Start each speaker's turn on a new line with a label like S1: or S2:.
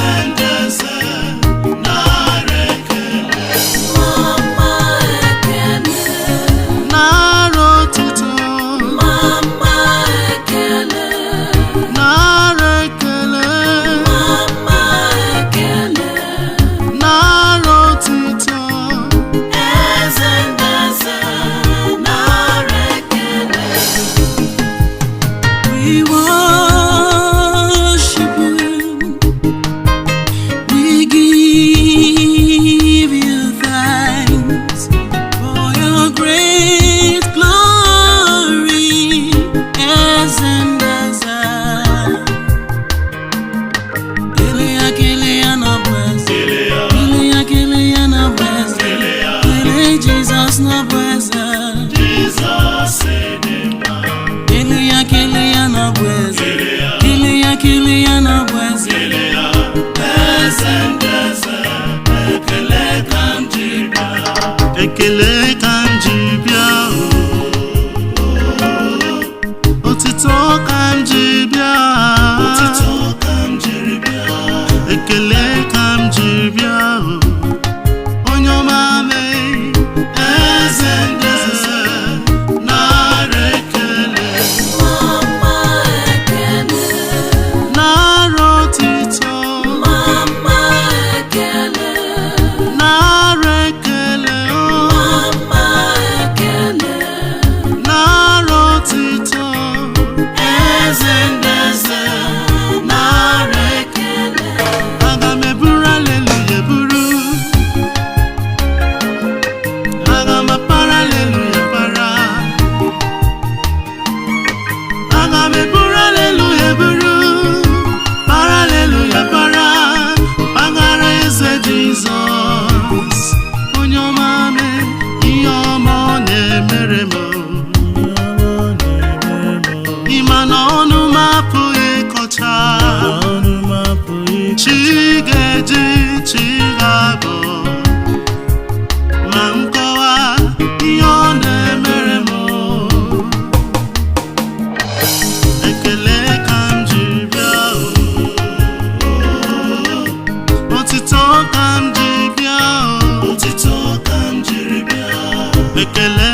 S1: Eze ndị eze, nara ekele.
S2: Mama ekele.
S1: Nara otuto.
S2: Mama ekele.
S1: Nara ekele.
S2: Mama ekele.
S1: Nara otuto.
S2: Eze ndị eze, nara ekele.
S3: We worship you. We give you thanks for your great glory. Eze ndị eze. Kelee ya, kelee ya na bụ eze. Kelee ya, kelee ya na bụ eze. Kelee Jizọs na bụ eze.
S1: Jizọs dị mma.
S3: Kelee ya, kelee ya na bụ eze. Kelee ya, kelee ya na bụ eze.
S1: Eze ndị eze, ekele ka m ji bịa. Ekele ka m ji bịa o. Otito ka m ji bịa. Otito ka m jiri bịa. Ekele ka m ji bịa o. Onye ọma mee, eze ndị eze, nara ekele.
S2: Mama ekele.
S1: Nara otito.
S2: Mama ekele.
S1: Nara ekele o.
S2: Mama ekele.
S1: Nara otito.
S2: Eze ndị eze, nara ekele.
S1: Aga m eburu aleluya eburu. Aga m apara aleluya para. Aga m eburu aleluya eburu. Para aleluya para. Pagara eze Jizọs. Onye ọma mee ihe ọma ọ na-emere m. Ịma na ọnụ m apụghị ịkọcha. Chi ga-eji chi ga-abọ ma nkọwa ihe ọ na-emere m. Ekele ka m ji bịa o. Otito ka m ji bịa o. Otito ka m jiri bịa. Ekele.